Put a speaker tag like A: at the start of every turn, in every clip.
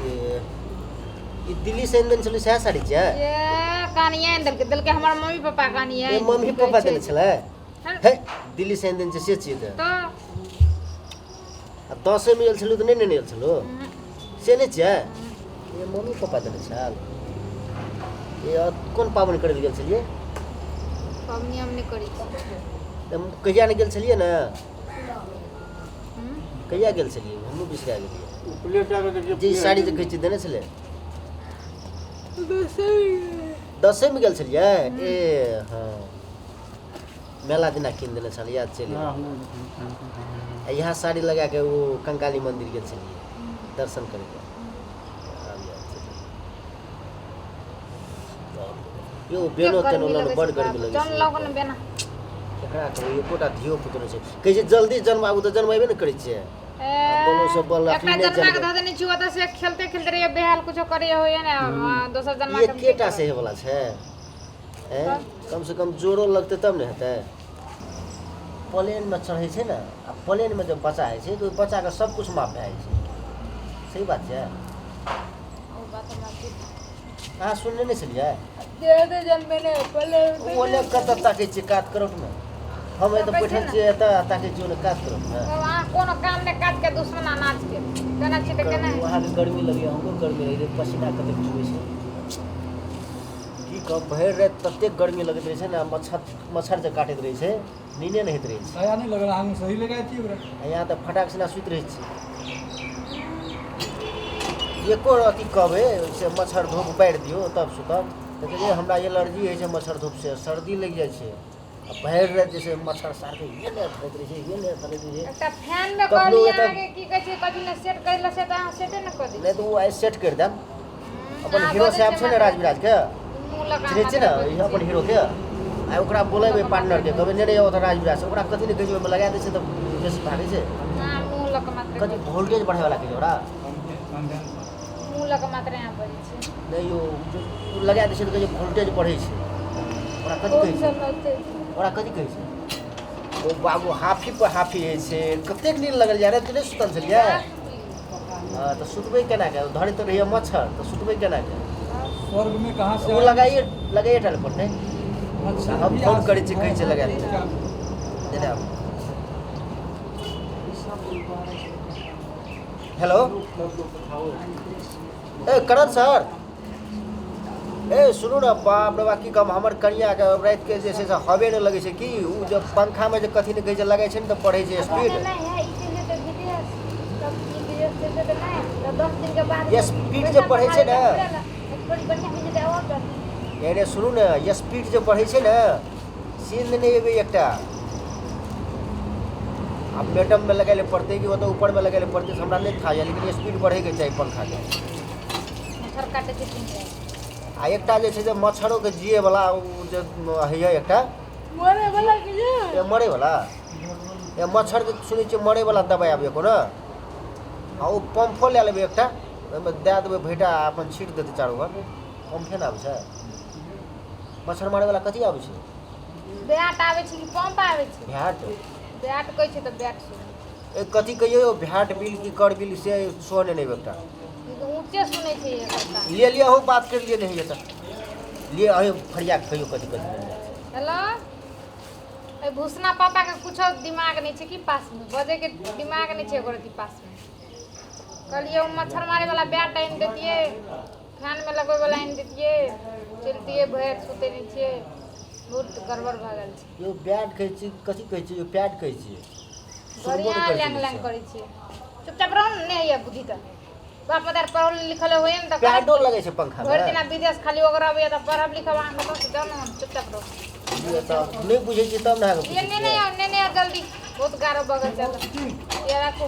A: ए, ई दिल्ली से आनि देने छलै सएह साड़ी छियै?
B: ये कानिया आनि देलकै, देलकै हमर मम्मी पापा कानिया।
A: ए, मम्मी पापा देने छलै? हे, दिल्ली से आनि देने छै से छियै तऽ।
B: तऽ
A: आ दसैँमे आयल छलहुँ तऽ नहि नेने आयल छलहुँ से नहि छियै? ए, मम्मी पापा देने छल। ए, आ कोन पाबनि करै लए गेल छलियै?
B: पाबनि हम नहि करै छी।
A: तऽ कहिया ने गेल छलियै ने? कहिया गेल छलियै, हमहूँ बिसरा गेलियै। जे ई साड़ी जे कहै छियै देने छलै दसैँमे गेल छलियै। ए हँ, मेला दिना कीन देने छल, याद चलि गेल। आ इएह साड़ी लगा कऽ ओ कंकाली मन्दिर गेल छलियै दर्शन करै लए। आब याद चलि गेल। यौ, बेनो तेनो लऽ बड़ गर्मी लगै
B: जन
A: छै।
B: लगन बेना
A: केकरा कहबै, एकोटा धियो पुतो नहि छै। कहै छै जल्दी जन्माबू तऽ जन्मेबे ने करै छियै। बोलो सब बोल।
B: एकटा
A: अखनी नहि
B: जन्मा के
A: जन्म
B: धऽ देने छी ओतऽ से खेलते खेलते रहिए बेहाल, कुछो करे होइए ने। आ, दोसर जन्मा के हम की
A: एकेटा
B: करब?
A: से होइवला छै? ऐं, कम से कम जोड़ो लगतै तब ने हेतै। प्लेनमे चढ़ै छै ने, आ प्लेनमे जब बच्चा होइ छै तऽ ओहि बच्चाके सब किछु माफ भए जाइ छै। सही बात छै।
B: ओ बात हमरा की
A: अहाँ सुनने नहि छलियै?
B: जे जन्मे ने पहिले।
A: ओने कतऽ ताकै छियै कात करोटमे? हम एतऽ
B: तकै
A: बैठल
B: छियै ने।
A: छियै एतऽ आ ताकै छियै ओने कात करोटमे।
B: तब अहाँ कोनो काम नहि काज के दुश्मन अनाज के केना छी तऽ केना हेतै?
A: अहाँके गर्मी लगैए, हमरो गर्मी लगैए, पसीना कतेक चुबै छै। की कहब, भरि राति ततेक गर्मी लगैत रहै छै ने, मच्छर मच्छर जे काटैत रहै छै, नीने नहि होइत रहै छै।
C: साया नहि लगल अहाँके, सही लगाइ छियै ओकरा।
A: आ यहाँ तऽ फटाक सिना सुति रहै छी। एको अथी कहबै से मच्छर धूप बारि दियौ तब सुतब तऽ कहै छै हमरा एलर्जी होइ छै मच्छर धूपसँ, सर्दी लागि जाइ छै। आ भरि राति जे छै मच्छर सारके एने धरैत रहै छै, एने धरैत रहै छै।
B: एकटा फैन मे
A: कखनो
B: कहलियै
A: एतऽ
B: अहाँके की कहै छै, कथी ने सेट करै लए, से तऽ अहाँ सेटे ने कऽ दै
A: नहि तऽ ओ आइ सेट करि देब। अपन
B: अहाँ
A: हीरो
B: बजै
A: साहब
B: छियै
A: छै ने
B: मात्र।
A: राजविराजके
B: मुँह लगा
A: चिन्है छियै ने?
B: मात्र
A: ई
B: बजै
A: अपन
B: छियै।
A: हीरोके आइ ओकरा बोलेबै, पार्टनरके कहबै ने रे ओतऽ राजविराज से ओकरा कथी ने कहै छै, ओहिमे लगा दै छै तऽ बेसी भागै छै।
B: अहाँ मुँह लऽ कऽ मात्र
A: कथी वोल्टेज बढ़ायवला कहै छै ओकरा?
B: मुँह लऽ कऽ मात्र अहाँ बजै छियै।
A: नहि यौ, ओ लगा दै छै तऽ कहै छै वोल्टेज बढ़ै छै। ओकरा कथी कहै छै? ओकरा कथी कहै छै? ओ बाबू हाफी पर हाफी होइ छै। कतेक नींद लगल यार, रातिके नहि सुतल छलियै? हँ तऽ सुतबै केना के? धरैत रहैए मच्छर तऽ सुतबै केना के?
C: स्वर्ग में कहाँ से
A: ओ
C: आए?
A: लगाइए लगाइए टा लए पड़तै।
C: मच्छर
A: हम
C: भी
A: फोन
C: आस-
A: करै छी, कहै छै लगा दिअ। देने आबू। हेलो, ए करण सर, ए सुनू ने, बाप रे बाप, की कहब, हमर कनियाके रातिके जे छै से हवे नहि लगै छै कि ओ जे पंखामे जे कथी नहि कहै छै लगै छै ने तऽ बढ़ै छै स्पीड। स्पीड जे बढ़ै छै ने, अरे सुनू ने, स्पीड जे बढ़ै छै ने से लेने एबै एकटा। आब मैडममे लगै लए पड़तै कि ओतऽ ऊपरमे लगै लए पड़तै से हमरा नहि था यऽ, लेकिन स्पीड बढ़ैके चाही पंखाके।
B: मच्छर काटै छै तीन राति।
A: आ एकटा जे छै से मच्छरोके जियैवला ओ जे होइए एकटा
B: मरे वाला के ये
A: ए मरैवला, ए मच्छरके सुनै छियै मरैवला दबाइ आबैए कोनो। आ ओ पम्फो लए लेबै एकटा, ओहिमे दए देबै भैटा आ अपन छीट देतै चारू भर। पम्फे ने आबै छै मच्छर मारैवला, कथी आबै छै?
B: बैट आबै छै कि पंप आबै छै?
A: भैट।
B: बैट कहै छै तऽ बैट सुनै।
A: ए कथी कहियौ यौ, भैट बिल की कर बिल से सेहो नेने अयबै एकटा।
B: ऊँचे सुनै छै एकर कान।
A: लिए लिअ अहूँ बात करि लिअ, नहि होइए तऽ लिए अहीं फरिया कऽ कहियौ कथी कथी लेने छै।
B: हेलो, ए भूसना पापाके कुछो दिमाग नहि छै कि पासमे बजैके दिमाग नहि छै एगो रति पासमे। कहलियै ओ मच्छर मारैवला बैट आनि दैतियै, फैनमे लगबैवला आनि दैतियै, चलितियै। भरि सुतै नहि छियै, बहुत गड़बड़ भए गेल छै।
A: यौ, बैट कहै छी, कथी कहै छी यौ? पैड कहै छियै, सुनबो
B: बढ़िआँ
A: नहि करै
B: लैंग
A: छै।
B: लैंग करै छियै, चुपचाप रहू ने। नहि होइए बुद्धि तऽ बाप मदार पढ़ल लिखल होइए ने तऽ
A: पैडो लगै छै पंखामे।
B: भरि दिना विदेश खाली ओकरा अबैए तऽ पढ़ब लिखब अहाँ कतऽसँ जाउ ने, चुपचाप रहू।
A: लिअ तऽ, नहि बुझै छियै तब ने अहाँके
B: ये
A: पूछै
B: ने
A: छियै।
B: आउ, ने आउ जल्दी, बहुत गारो बगल चल ये राखू।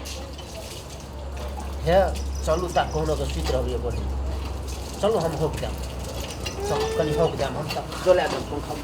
A: हे चलू तऽ कहुना कऽ सुति रहबै बढ़िआँ। चलू, हम होक जायब, चलू कनि होक जायब हम तऽ डोला देब पंखा।